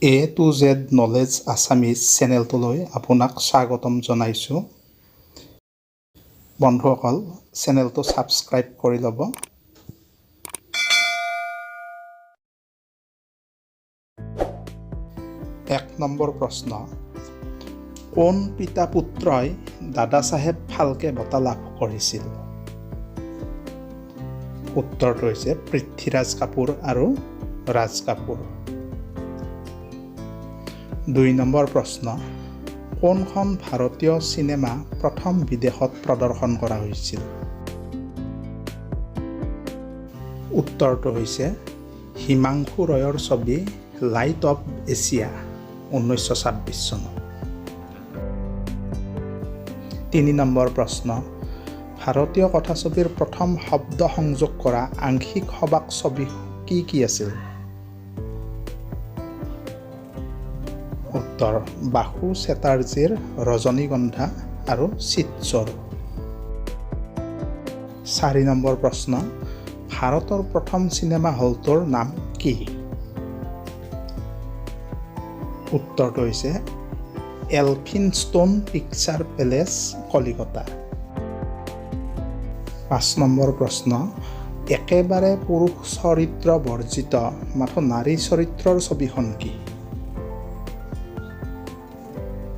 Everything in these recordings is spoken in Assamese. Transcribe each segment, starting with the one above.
A to Z Knowledge Assamese চেনেলটোলৈ আপোনাক স্বাগতম জনাইছোঁ। বন্ধুসকল, চেনেলটো ছাবস্ক্ৰাইব কৰি ল'ব। এক নম্বৰ প্ৰশ্ন, কোন পিতা পুত্ৰই দাদা চাহেব ফাল্কে বঁটা লাভ কৰিছিল? উত্তৰটো হৈছে পৃথ্বীৰাজ কাপুৰ আৰু ৰাজ কাপুৰ। দুই নম্বৰ প্ৰশ্ন, কোনখন ভাৰতীয় চিনেমা প্ৰথম বিদেশত প্ৰদৰ্শন কৰা হৈছিল? উত্তৰটো হৈছে হিমাংশু ৰয়ৰ ছবি লাইট অৱ এছিয়া, 1926 চনত। তিনি নম্বৰ প্ৰশ্ন, ভাৰতীয় কথাছবিৰ প্ৰথম শব্দ সংযোগ কৰা আংশিক সবাক ছবি কি কি আছিল? উত্তৰ, বাসু চেটাৰ্জীৰ ৰজনীগন্ধা আৰু চিতচোৰ। চাৰি নম্বৰ প্ৰশ্ন, ভাৰতৰ প্ৰথম চিনেমা হলটোৰ নাম কি? উত্তৰটো হৈছে এলফিনষ্টোন পিকচাৰ পেলেচ, কলিকতা। পাঁচ নম্বৰ প্ৰশ্ন, একেবাৰে পুৰুষ চৰিত্ৰ বৰ্জিত মাথো নাৰী চৰিত্ৰৰ ছবিখন কি?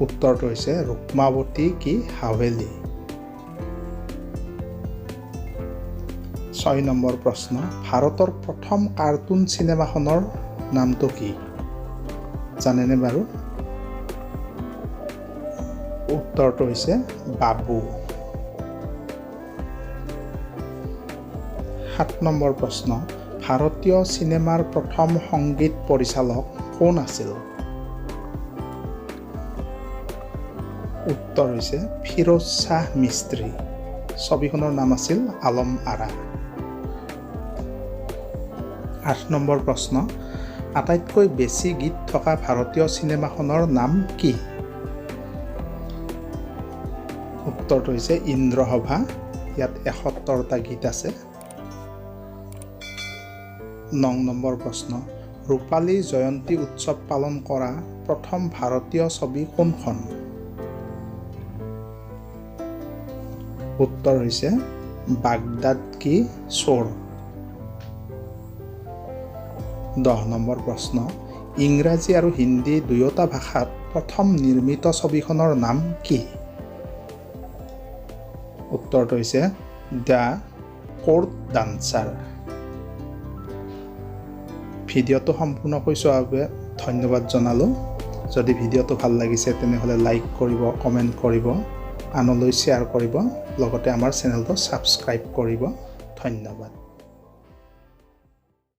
উত্তৰটো হৈছে ৰুক্মাৱতী কি হাভেলী। ছয় নম্বৰ প্ৰশ্ন, ভাৰতৰ প্ৰথম কাৰ্টুন চিনেমাখনৰ নামটো কি জানেনে বাৰু? উত্তৰটো হৈছে বাবু। সাত নম্বৰ প্ৰশ্ন, ভাৰতীয় চিনেমাৰ প্ৰথম সংগীত পৰিচালক কোন আছিল? উত্তৰ হৈছে ফিৰোজ শ্বাহ মিস্ত্ৰী। ছবিখনৰ নাম আছিল আলম আৰা। আঠ নম্বৰ প্ৰশ্ন, আটাইতকৈ বেছি গীত থকা ভাৰতীয় চিনেমাখনৰ নাম কি? উত্তৰটো হৈছে ইন্দ্ৰসভা। ইয়াত 71টা গীত আছে। ন নম্বৰ প্ৰশ্ন, ৰূপালী জয়ন্তী উৎসৱ পালন কৰা প্ৰথম ভাৰতীয় ছবি কোনখন? উত্তৰ হৈছে বাগদাদ কি চোৰ। 10 নম্বৰ প্ৰশ্ন, ইংৰাজী আৰু হিন্দী দুয়োটা ভাষাত প্ৰথম নিৰ্মিত ছবিখনৰ নাম কি? উত্তৰটো হৈছে the court dancer. ভিডিঅ'টো সম্পূৰ্ণকৈ চোৱাৰ বাবে ধন্যবাদ জনালোঁ। যদি ভিডিঅ'টো ভাল লাগিছে, তেনেহ'লে লাইক কৰিব, কমেণ্ট কৰিব, আনলৈ শ্বেয়াৰ কৰিব, লগতে আমাৰ চেনেলটো ছাবস্ক্ৰাইব কৰিব। ধন্যবাদ।